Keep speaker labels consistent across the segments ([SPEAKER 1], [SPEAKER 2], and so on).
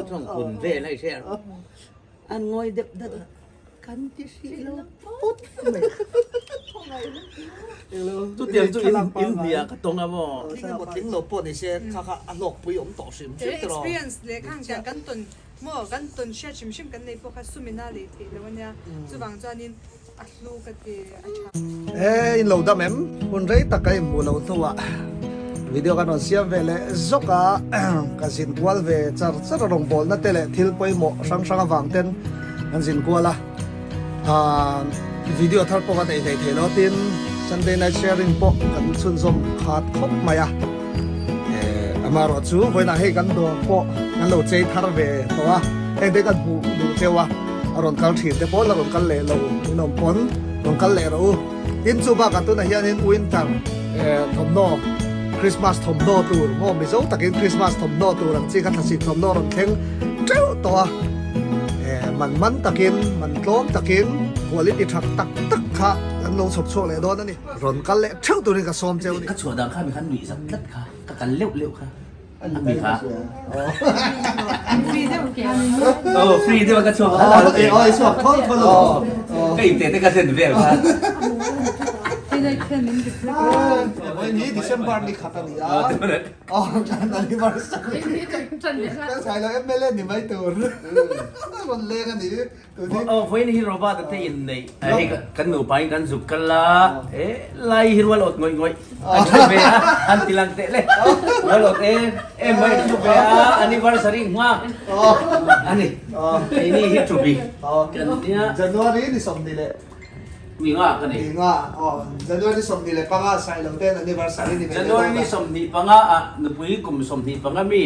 [SPEAKER 1] chuan kun vel a i hre ang. An ngawi deuh dat a, kan ti hrih lo phawt mai. Chutiang chu in in hniah ka tawng a maw?
[SPEAKER 2] Tling emaw tling lo pawh ni se kha kha a hlawkpui awm tawh hrim hrim tiraw?
[SPEAKER 3] Experience leh khan kan kan tawn maw kan tawn hriat hrim hrim kan nei pawh kha sumina lei theih lo ania chuvang chuanin a hlu ka ti a tha.
[SPEAKER 2] E in lo dam em? Hun rei tak ka inhmuh loh hnuah video kan rawn siam ve leh zawk a, ka zin kual ve char char a rawngbawlna te leh thil pawimawh hrang hrang avang ten kan zin kual a, aah video thar pawh ka neih hlei thei lo tin Sunday night sharing pawh kan chhunzawm khat khawp mai a, eh amaherawh chu vawiinah hei kan dawr pawh kan lo chei thar ve tawh a, heng te kan hmuh duh cheu a. A rawn kal thin te pawn a rawn kal leh lo in awm pawn rawn kal leh rawh u. Tin chu bakah tunah hianin winter thawmhnaw Christmas thawmhnaw tur maw Mizo takin Christmas thawmhnaw tur ang chi kha thlasik thawmhnaw rawn thleng teuh tawh a. Man man takin man tlawm takin quality tha tak tak kha kan lo chhawp chhuak leh dawn a ni. Rawn kal leh theuh turin ka sawm cheu a ni.
[SPEAKER 1] Ka chhuah dan kha mi khan nuih zat tlat kha ka kal leuh leuh kha. Oh, free deuh ka chhuak.
[SPEAKER 2] Oi chhuak thol thol lo.
[SPEAKER 1] Ka in te te ka zen vel kha.
[SPEAKER 2] Oi ni December ni khat ani a. Oh, kan anniversary. Kan sai lo MLA ni mai tur. Ron leng ani.
[SPEAKER 1] Aw vawiin hi Robert a te in neih hei kan nupa in kan zuk kal a e lai hi rual awt ngawih ngawih an hre ve a an ti lang teh le rual awt em em mai an hmu ve a anniversary nghak ani keini hi thubi kan nia
[SPEAKER 2] January ni 20 leh
[SPEAKER 1] ni nga ka nei
[SPEAKER 2] ni nga aw January 25 Sailo ten anniversary ni
[SPEAKER 1] January ni 25 ah nupui kum 25 mi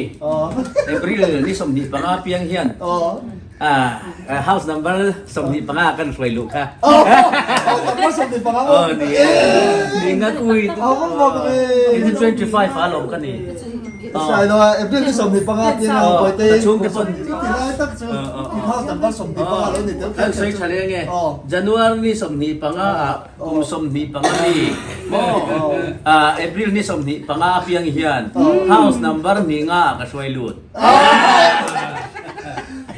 [SPEAKER 1] April ni 25 piang hian Ah, house number 25 kan hruai luh kha.
[SPEAKER 2] Oh, number 25
[SPEAKER 1] Oh, ni. Ni ngat ui. Ini 25 a lom ka ni.
[SPEAKER 2] Sai lo April ni 25 pian ang boy te.
[SPEAKER 1] Chung te pon.
[SPEAKER 2] Tilai tak chu. House number 25 lo ni tel.
[SPEAKER 1] Kan soi thale nge. January ni 25 a kum 25 ni. Mo. Ah, April ni 25 piang hian house number ni nga ka hruai lut.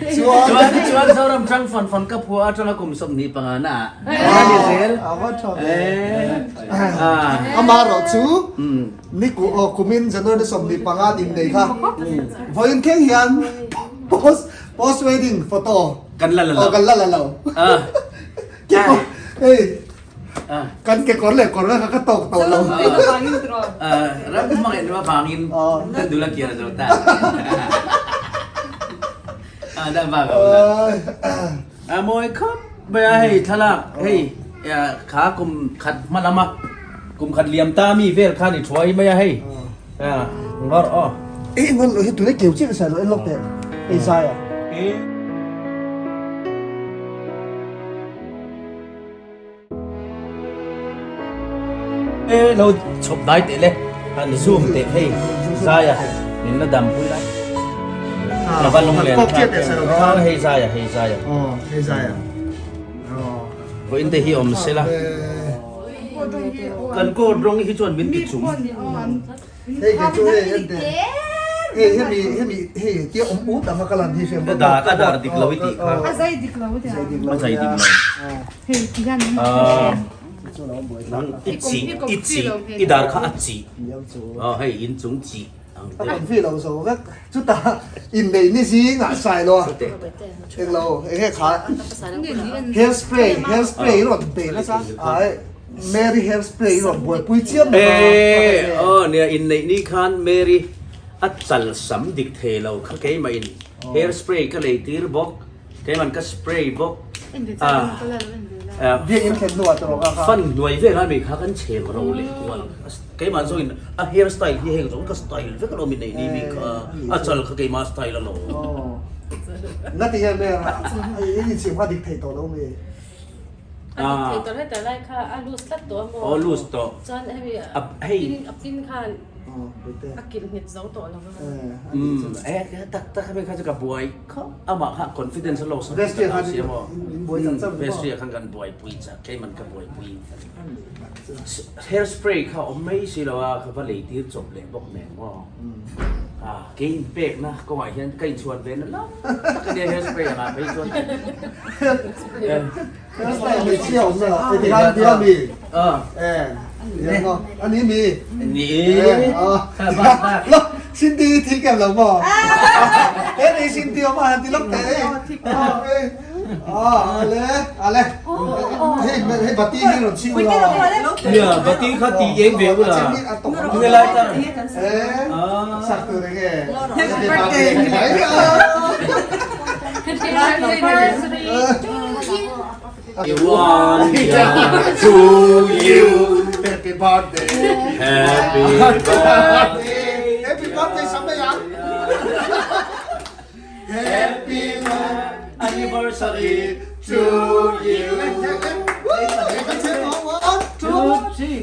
[SPEAKER 1] Chuan chuan Zoram chang fan fan ka phua atanga kum 25 na ah a ni zel.
[SPEAKER 2] A va tha ve. Ama erawh chu ni ku aw kumin January 25 din nei kha vawiin thleng hian post post wedding photo
[SPEAKER 1] kan la la lo.
[SPEAKER 2] Kan la la lo. Hei Kan kekawr leh kawr kha ka tawk tawh lo.
[SPEAKER 1] Ram hmangaih nu avangin kan dul a kiar zo ta. A dah vang a awm a. A mawi khawp mai a hei thlalak hei kha kum khat hma lama kum khat liam ta mi vel khan i thuai mai a hei. Ngawr aw.
[SPEAKER 2] Eh ngon lo hi tuna keu chiah ka sai lo en lawk teh. Ei zai a.
[SPEAKER 1] E lo chhawp dai teh le han zoom teh hei zai a min la dam pui lai ka va lung len kha hei zai a hei zai a
[SPEAKER 2] hei zai a
[SPEAKER 1] vawiin te hi awm se la kan coat rawng hi chuan min ti chum
[SPEAKER 2] Hei ke chu hei en teh. Hei hemi hemi hei tia awm ut anga ka lan hi hriam
[SPEAKER 1] A dar a dar dik lo i tih kha.
[SPEAKER 3] A zai dik lo tia.
[SPEAKER 1] A zai dik lo.
[SPEAKER 3] Hei ti hian min
[SPEAKER 1] I chi i chi i dar kha a chi. Aw hei in chung chi ang
[SPEAKER 2] te. A confi lo zo vek. Chutah inneih ni zingah sai lo a. Englo enge kha hair spray hair spray rawn bei nasa. Ai Mary hair spray i rawn buaipui chiam lo a.
[SPEAKER 1] E aw nia inneih ni khan Mary a chal sam dik thei lo kha keimah in hair spray ka lei tir bawk keiman ka spray bawk a
[SPEAKER 2] Biakinn thlen hnuah te rawh kha kha.
[SPEAKER 1] Fan hnuai vel a mi kha kan chhem ro leh kual keimah zawng in a hair style hi heng zawng ka style vek alawm inneih ni mi kha a chal kha keimah style alawm.
[SPEAKER 2] Ngati hian Mary i inchhim kha dik thei tawh lo mi.
[SPEAKER 4] A dik thei tawh heta lai kha a loose tlat tawh a maw?
[SPEAKER 1] Aw loose tawh.
[SPEAKER 4] Chuan hemi a pin khan a kilh nghet zo tawh lo va.
[SPEAKER 1] Umm eh tak tak hemi kha chu ka buai khawp amah kha confidence a loss a
[SPEAKER 2] Vestry ah khan in buai chak chak
[SPEAKER 1] Vestry ah khan kan buaipui chak keiman ka buaipui hair spray kha awm mai si lo a ka va lei tir chawp leh bawk nen maw. Kei inpekna kawngah hian ka inchhuan ve na lam tak a nia hairspray angah phei chuan.
[SPEAKER 2] Hairstyle hmeichhia awm na lah ti khan tia mi. A ni mi.
[SPEAKER 1] Ni.
[SPEAKER 2] Lo Cindy i thi kem lo maw? He ni Cindy awm a han ti lawk teh ei. Ale ale. Hei hei bati hi rawn chhi ula.
[SPEAKER 1] Nia bati kha ti eng ve ula. Nge lai ta.
[SPEAKER 2] Sak tur enge.
[SPEAKER 3] Happy birthday.
[SPEAKER 4] Happy anniversary to you.
[SPEAKER 1] One year to you.
[SPEAKER 2] Happy birthday.
[SPEAKER 1] Happy birthday.
[SPEAKER 2] Happy birthday Samaya. Happy
[SPEAKER 1] anniversary
[SPEAKER 2] to you. One, two,
[SPEAKER 1] three.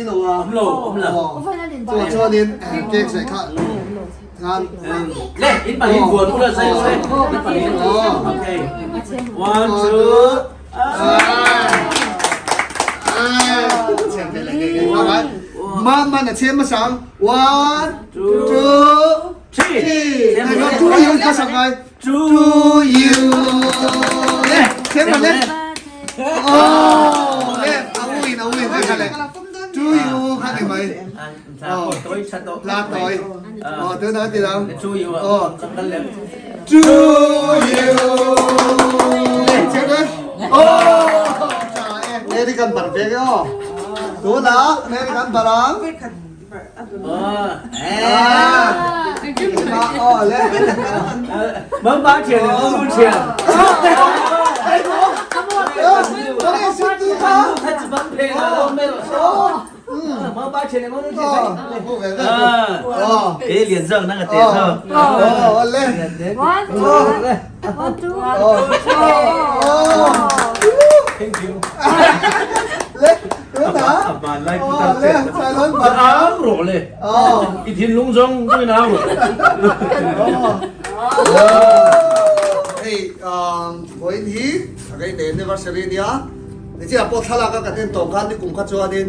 [SPEAKER 2] Awm
[SPEAKER 1] lo, awm lo.
[SPEAKER 2] Chuan chuanin cake zai kha ngan.
[SPEAKER 1] Le, in pahnih buan ula zai le. In pahnih. Okay. One, two.
[SPEAKER 2] Man man a chhem hmasa ang. One, two, three. To you kha sak ngai. To you. Le, chhem le. Oh, le, a win a win kha le. To you kha ni mai. La toi. Oh, tu na ti dang.
[SPEAKER 1] To you.
[SPEAKER 2] Oh, to you. Le, chhem le. Oh, le đi kan bar ve ke o. Tu na, le đi kan barang.
[SPEAKER 1] Mắm ba tiền là không tiền. 他只帮赔了，没有。嗯，忙把钱的忙都钱。啊，给脸上那个点上。
[SPEAKER 2] 哦，嘞。
[SPEAKER 3] One two one two one two.
[SPEAKER 1] Thank you.
[SPEAKER 2] 嘞，多大？哦，嘞，再轮把。
[SPEAKER 1] áo rồi lệ.
[SPEAKER 2] Ờ.
[SPEAKER 1] Ít thiên lung rong tôi nào rồi.
[SPEAKER 2] Hey, vawiin hi a rei nei anniversary nia. Nichina pawh thlalak a kan en tawh khan nikum kha chuanin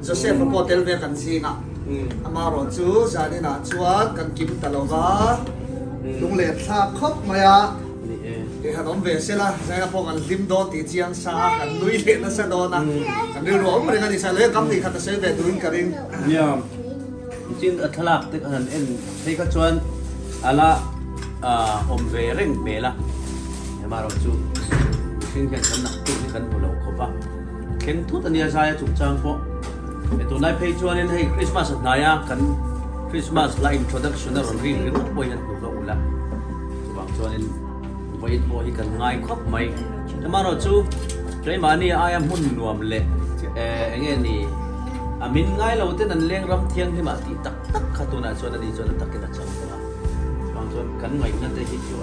[SPEAKER 2] Joseph a pawh tel ve kan zing a. Amaherawh chu zaninah chuan kan kim ta lo va, lunglen thlak khawp mai a. Kei han awm ve sela, zaina pawh kan hlim dawn tih chiang sa a, kan nui leh nasa dawn a, kan rilru awm reng a ni. Sailei kam tih khat a sawi ve duhin ka ring.
[SPEAKER 1] Nia, nichin a thlalak te ka han en phei kha chuan a la awm ve reng hmel a, amaherawh chu mihring hian kan nak tur hi kan hmu lo khawp a, thleng thut a nia zaia chungchang pawh. He tunlai phei chuanin hei Christmas a hnai a, kan Christmas la introduction a rawn rik ringawt pawhin an hmu hlauh ula. Chuvang chuanin vawiin pawh hi kan ngai khawp mai. Amaherawhchu keimahni aia hmun nuam leh eng nge ni a min ngai lo ten an leng ram thianghlim ah tih tak tak kha tunah chuan ani chuan a takin a chang tawh a. Chuvang chuan kan ngaihna te hi chu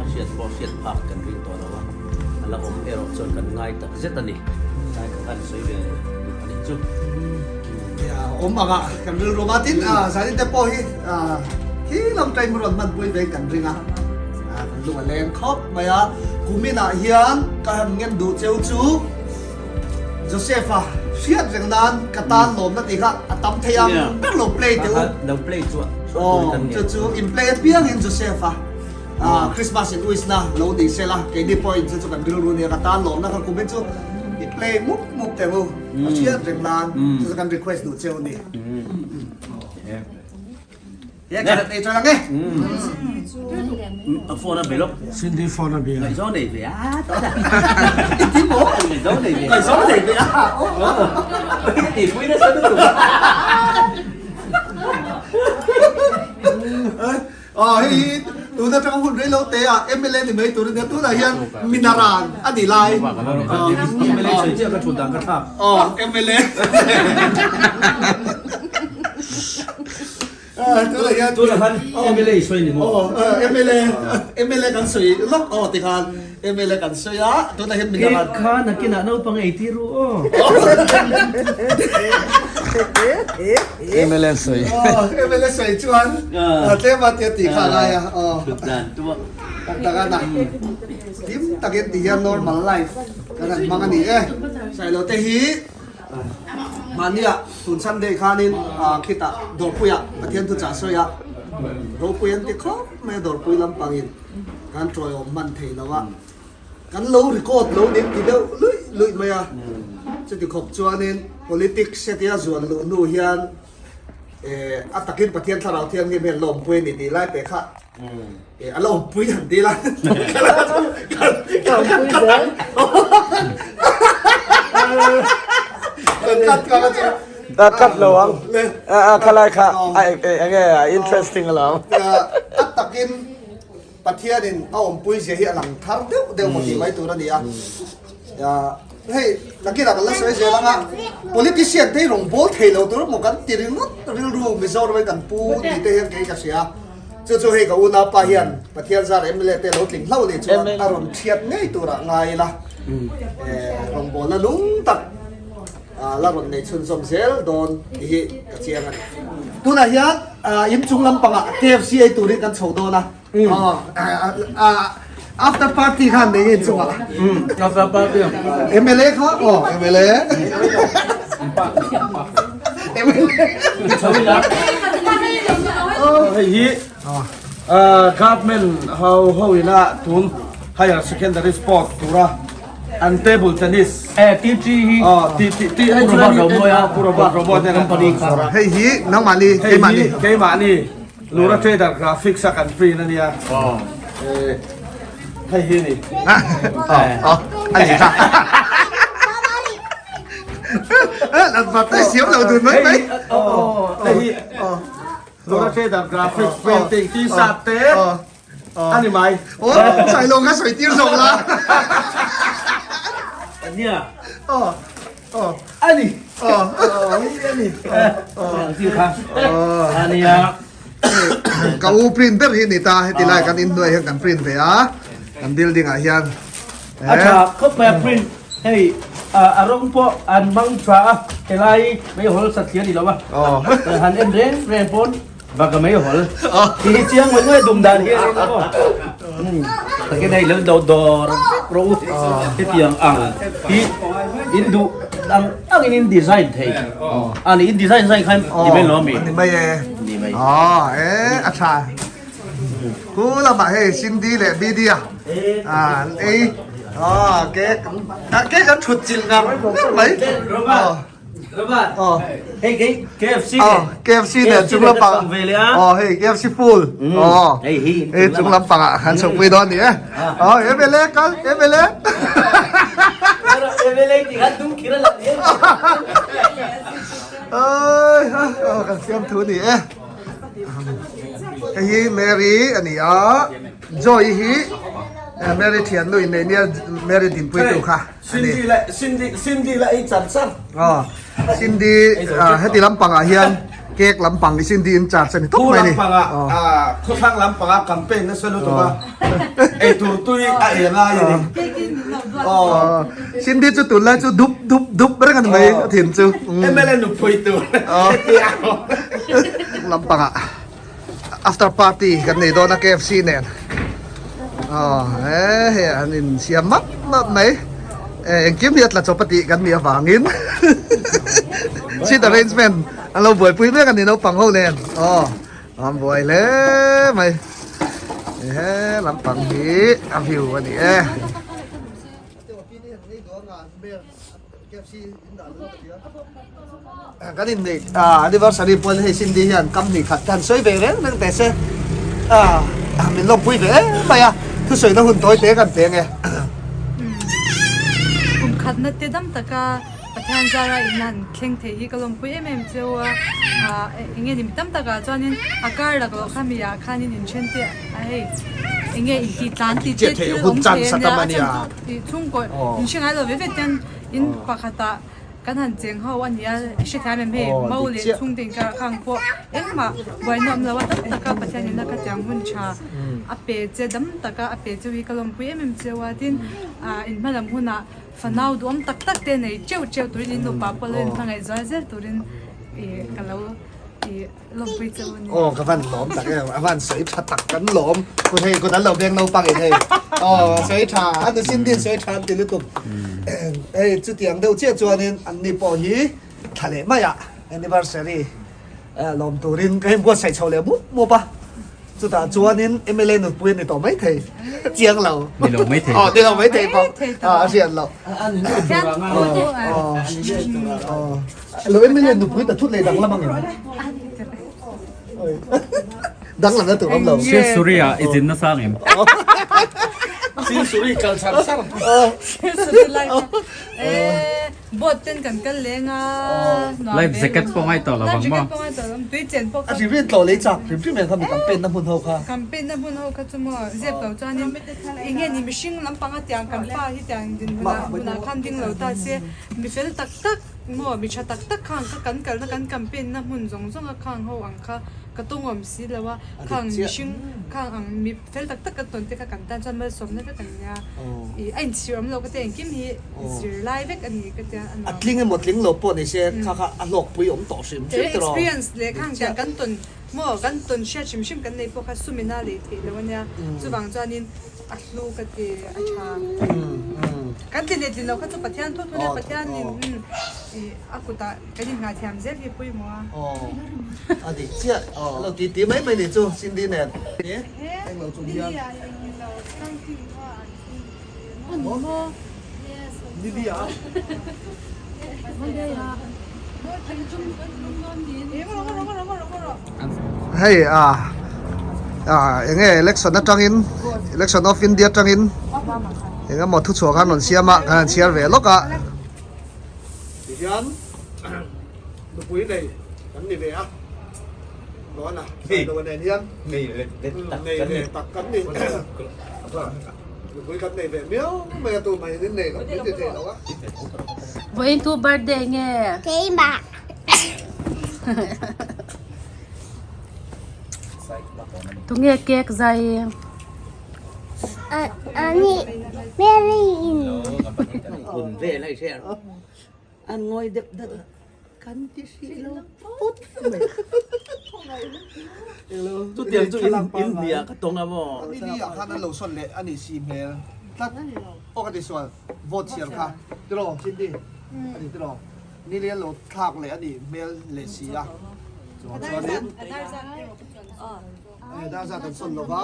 [SPEAKER 1] a hriat pawh hriat phak kan ring tawh lo a, a la awm erawh chuan kan ngai tak zet a ni. Tlai kha khan sawi ve duh a nih chu.
[SPEAKER 2] Awm anga kan rilru a tin zanin te pawh hi khi lam time rawn hman pui ve kan ring a kan lung a leng khawp mai a kumin ah hian ka han ngen duh cheu chu Joseph a hriat reng nan ka tan lawmna tih kha a tam thei ang ber lo play teh u
[SPEAKER 1] lo play chu
[SPEAKER 2] chu chu in play apiangin Joseph a Christmas in wish na lo ni sela keini pawhin chu chu kan rilru nia ka tan lawmna kha kumin chu i play mup mup teh u. A hriat reng nan chu chu kan request duh cheu ni. Ye ka nei chuan ang e.
[SPEAKER 1] A phone a be lawk.
[SPEAKER 5] Cindy phone a be a.
[SPEAKER 1] Ngaihzawn nei ve a tawh da.
[SPEAKER 2] I ti maw?
[SPEAKER 1] Ngaihzawn nei ve. Ngaihzawn nei ve a. Ti pui nasa lutuk.
[SPEAKER 2] Aw hei hi tun atanga hun rei lo te ah mla ni mai tur ania tunah hian minaran a ni lai.
[SPEAKER 1] Mla sawi chiah ka thut dan ka thlak.
[SPEAKER 2] Aw mla. Tunah hian
[SPEAKER 1] tunah khan mla i sawi ni maw?
[SPEAKER 2] Aw mla mla kan sawi lawk aw tikhan mla kan sawi a tunah hian minaran.
[SPEAKER 1] Cake kha nakinah naupang ei tir ru aw.
[SPEAKER 5] MLA sawi.
[SPEAKER 2] Aw, MLA sawi chuan tlem a tia tih kha a ngai a. Aw.
[SPEAKER 1] Thut dan tu a.
[SPEAKER 2] Tak tak a na. Hlim takin ti hian normal life kan han hmang a ni e. Sailo te hi. Mahnia tun Sunday khanin khitah Dawrpuiah Pathian thuchah sawi a, ropui an ti khawp mai a Dawrpui lampangin kan tawiawm hman thei lo a, kan lo record lo nin ti deuh luih luih mai a, chuti khawp chuanin politics hetia zuan luh hnu hian a takin Pathian Thlarau Thianghlim hian lawmpui a ni tih lai te kha a lawmpui han ti la
[SPEAKER 5] A cut lo ang a khalai kha a enge a interesting alawm.
[SPEAKER 2] A takin Pathianin a awmpui zia hi a lang thar deuh deuh maw tih mai tur a ni a. Hei nakinah kan la sawi zel ang a, politician te hi rawn bawl thei lo tur emaw kan ti ringawt rilru Mizoram hi kan pu tih te hian kei ka hria. Chu chu hei ka unaupa hian Pathian zar mla te lo tling hlauh nih chuan a rawn thiat ngei turah ngai ila rawngbawlna nung tak la rawn nei chhunzawm zel dawn tih hi ka chiang a ni. Tunah hian inchung lampangah KFC ei turin kan chho dawn a. After party khan nei ngei chungah.
[SPEAKER 1] After party.
[SPEAKER 2] MLA kha oh MLA. MLA.
[SPEAKER 5] Hei hi government ho ho ina tun higher secondary sport tura an table tennis.
[SPEAKER 1] Eh TT hi.
[SPEAKER 5] Oh TT T hei chu Robot Robot
[SPEAKER 1] company kha.
[SPEAKER 2] Hei hi nangmahni keimahni.
[SPEAKER 5] Keimahni. Lura Trader Graphics a kan print a nia. Hei hi ni.
[SPEAKER 2] A ni kha. Lan vat te siam lo dun mai mai.
[SPEAKER 5] Hei hi. Lura Trader Graphics printing t-shirt te. A ni mai.
[SPEAKER 2] Oh, chai lo kha sawi tir zawk la.
[SPEAKER 1] Nia.
[SPEAKER 2] Oh.
[SPEAKER 1] A ni.
[SPEAKER 5] A ni.
[SPEAKER 1] A nia.
[SPEAKER 2] Ka u print ber hi ni ta heti lai kan inhnuai hian kan print ve a kan building ah hian.
[SPEAKER 1] A tha khawp mai a print hei a rawng pawh an hmang tha a helai meihawl satliah a ni lo a han en reng reng pawn Bak a mai hawl. Ti hi chiang ngawih ngawih dum dan hi a ni maw? Takin hei lo do dawr vek rawh u. Hetiang ang hi in duh ang ang in in design thei. A ni in design zai khan ti mai lo ami?
[SPEAKER 2] Ni mai e.
[SPEAKER 1] Ni mai.
[SPEAKER 2] Aw e a tha. Ku lamah hei Cindy leh BD a. An ei. Aw ke ke kan thut chilh ngar ngar mai.
[SPEAKER 1] Aw. Hei kei KFC
[SPEAKER 2] ne. Aw KFC ne chung lampang. Aw hei KFC full. Aw.
[SPEAKER 1] Hei hi.
[SPEAKER 2] Hei chung lampang ah han chhuk pui dawn ni e. Aw MLA kal MLA.
[SPEAKER 1] MLA ti khan tum khir a lan em.
[SPEAKER 2] Oi aw kan siam thu ni e. Hei hi Mary a ni a. Joy hi Mary thiannu innei nia Mary dinpui tu kha.
[SPEAKER 5] Cindy leh Cindy Cindy la ei char char.
[SPEAKER 2] Aw Cindy heti lampangah hian cake lampang hi Cindy in charge a ni tawp mai ni.
[SPEAKER 5] Khu lampangah khawthlang lampangah campaign nasa lutuk a ei tur tui a ei lai a ni.
[SPEAKER 2] Aw Cindy chu tunlai chu dup dup dup reng a ni mai a thin chu.
[SPEAKER 5] MLA nupui tur heti ang.
[SPEAKER 2] Lampangah after party kan nei dawn a KFC nen aw he hei an in siam map map mai eh engkim hi a tla chawp a tih kan nih avangin seat arrangement an lo buaipui mek a ni naupang ho nen aw an buai hle mai he lampang hi a view a ni e. Kan inneih anniversary pawhin hei Cindy hian company khat te han sawi ve reng reng teh se min lawmpui ve em mai a, thusawina hun tawi te kan pe nge.
[SPEAKER 3] Kum khatna te dam taka Pathian zara in han thleng thei hi ka lawmpui em em cheu a, eng nge ni mi tam takah chuanin a kar lak loh kha mi ah khanin inthen te a hei eng nge intih tlan tih te thil awm thei a nia a chhan chu tih chhungkaw in hre ngai lo ve ve ten In pakhatah kan han cheng ho a nia, hre thiam em hei, Mo leh chhungte inkar ah khang pawh engmah buaina awm lo a, dam taka Pathian in a ka tiang hun tha a pe che, dam taka a pe cheu hi ka lawmpui em em cheu a, tin in hmalam hunah fanau duhawm tak tak te nei teuh teuh turin in nupa pawh lo inhmangaih zual zel turin ka lo Lawmpui che u ni.
[SPEAKER 2] Aw ka van lawm tak em a van sawi tha tak kan lawm kut hei kut an lo beng naupang in hei aw sawi tha a nu Cindy in sawi tha an ti lutuk hei chutiang deuh chiah chuanin an ni pawh hi. Thla leh mai ah anniversary lawm turin ka inbuatsaih chho leh mup mup a, chutah chuanin mla nutpui a ni tawh maithei chiang lo.
[SPEAKER 1] Ni lo maithei.
[SPEAKER 2] Aw ni lo maithei bawk a hriat loh. Lo mla nutpui ta thut leh danglam ang em? Danglam na tur awm lo.
[SPEAKER 6] Silsuri ah i zin nasa ang em?
[SPEAKER 5] Silsuri kal char char.
[SPEAKER 3] Silsuri lai kha. Eh, boat ten kan kal leng a.
[SPEAKER 6] Life jacket pawh ngai tawh lo vang maw?
[SPEAKER 3] Life jacket pawh ngai tawh lo. Tui chen pawh kha.
[SPEAKER 2] A hrim hrim tlawh lei chak hrim hrim em kha mi campaign na hmun ho kha.
[SPEAKER 3] Campaign na hmun ho kha chu maw zep lo chuanin enge ni mihring lampanga tiang kan pa hi tiang din hunah hunah khan ding lo ta se mi fel tak tak maw mi tha tak tak khang kha kan kalna kan campaign na hmun zawng zawng a khang ho ang kha ka tawngawm si lo a khang mihring khang ang mi fel tak tak kan tawn te kha kan tan chuan malsawmna vek a nia ih a inchhir awm lo ka tia engkim hi zir lai vek a ni ka tia a
[SPEAKER 2] nuam. A tling emaw tling lo pawh ni se kha kha a hlawkpui awm tawh hrim hrim tiraw.
[SPEAKER 3] Experience leh khang tiang kan tawn maw kan tawn hriat hrim hrim kan nei pawh kha sumina lei theih lo a nia chuvang chuanin a hlu ka ti a tha. Kan tlin leh tlin lo kha chu Pathian thu thu nia Pathianin ih a kutah Kan inngah thiam zel hi pawimawh a.
[SPEAKER 2] Aw a dik chiah lo ti ti mai mai ni chu Cindy nen. Eng lo chung hian. Lily a. Hei a enge election atangin election of India atangin engemaw thuchhuah khan rawn siam a kan han chhiar ve lawk a. Tihian nupui nei kan ni ve a, Nawn a, Sailo nen hian nei ve tak kan ni. Nupui kan nei ve miau mai a, tu mai in nei lo min ti thei lo a.
[SPEAKER 4] Vawiin tu birthday nge?
[SPEAKER 7] Keimah.
[SPEAKER 4] Tunge cake zai?
[SPEAKER 7] Ani Mary in.
[SPEAKER 1] Kun vel a i hre ang. An ngawi deuh deuh a, kan ti hrih lo phawt mai. Chutiang chu in in hniah ka tawng a maw?
[SPEAKER 2] Ni ni ah khan an lo sawn leh a ni si hmel tlat. Aw ka ti sual vote chhiar kha tiraw Cindy a ni tiraw ni li an lo thlak leh a nih hmel leh si a chuan chuanin. Dar zat an sawn lo va,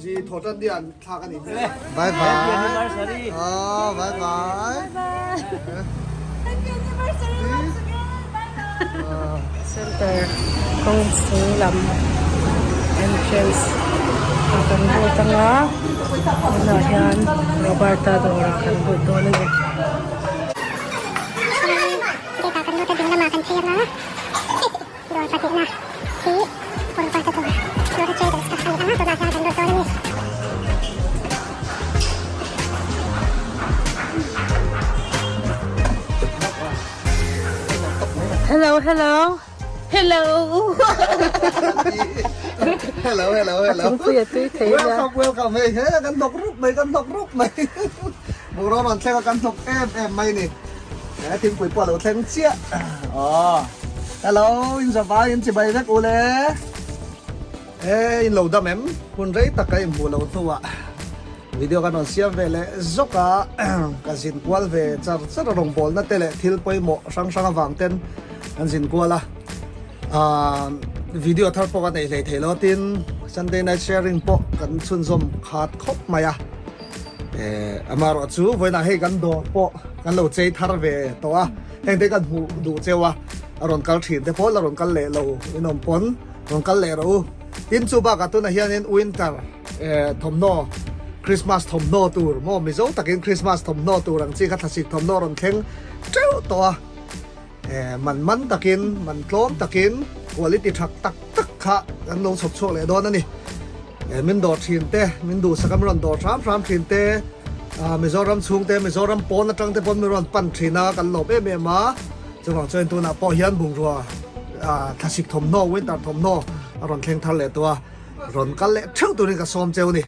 [SPEAKER 2] zi thaw tan dian thlak a ni hmel. Bye bye. Oh, bye bye.
[SPEAKER 3] Happy anniversary once again. Bye bye.
[SPEAKER 4] Center kawng chung lam entrance ah kan lut anga tunah hian Roberta dawrah kan lut dawn a ni.
[SPEAKER 7] Dawr pahnihna hi Pawrpata dawr Flora Traders kha a ni ang a, tunah hian kan lut dawn a ni.
[SPEAKER 4] Hello hello hello
[SPEAKER 2] Hello hello hello
[SPEAKER 4] Thingpui a tui thei nia.
[SPEAKER 2] Welcome welcome hei he kan hnawk rup mai kan hnawk rup mai Bungraw rawn thleng a kan hnawk em em mai ni. He thingpui pawh a lo thleng chiah. Aw. Hello, in zavai in chibai vek u le. He in lo dam em? Hun rei tak ka inhmuh lo hnuah video kan rawn siam ve leh zawk a, ka zin kual ve char char a rawngbawlna te leh thil pawimawh hrang hrang avang ten kan zin kual a. Aaa video thar pawh ka neih hlei thei lo tin Sunday night sharing pawh kan chhunzawm khat khawp mai a. Eh amaherawh chu vawiinah hei kan dawr pawh kan lo chei thar ve tawh a, heng te kan hmuh duh cheu a, a rawn kal thin te pawn la rawn kal leh lo in awm pawn rawn kal leh rawh u. Tin chu bakah tunah hianin winter eh thawmhnaw Christmas thawmhnaw tur maw Mizo takin Christmas thawmhnaw tur ang chi kha thlasik thawmhnaw rawn thleng teuh tawh a, eh man man takin man tlawm takin quality tha tak tak kha kan lo chhawp chhuak leh dawn a ni. Eh min dawr thin te, min duhsak a min rawn dawr hram hram thin te, ah Mizoram chhung te, Mizoram pawn atang te pawn min rawn pan thin a, kan lawm em em a. Chuvang chuan tunah pawh hian bungrua ah thlasik thawmhnaw, winter thawmhnaw a rawn thleng thar leh tawh a, rawn kal leh theuh turin ka sawm cheu a ni.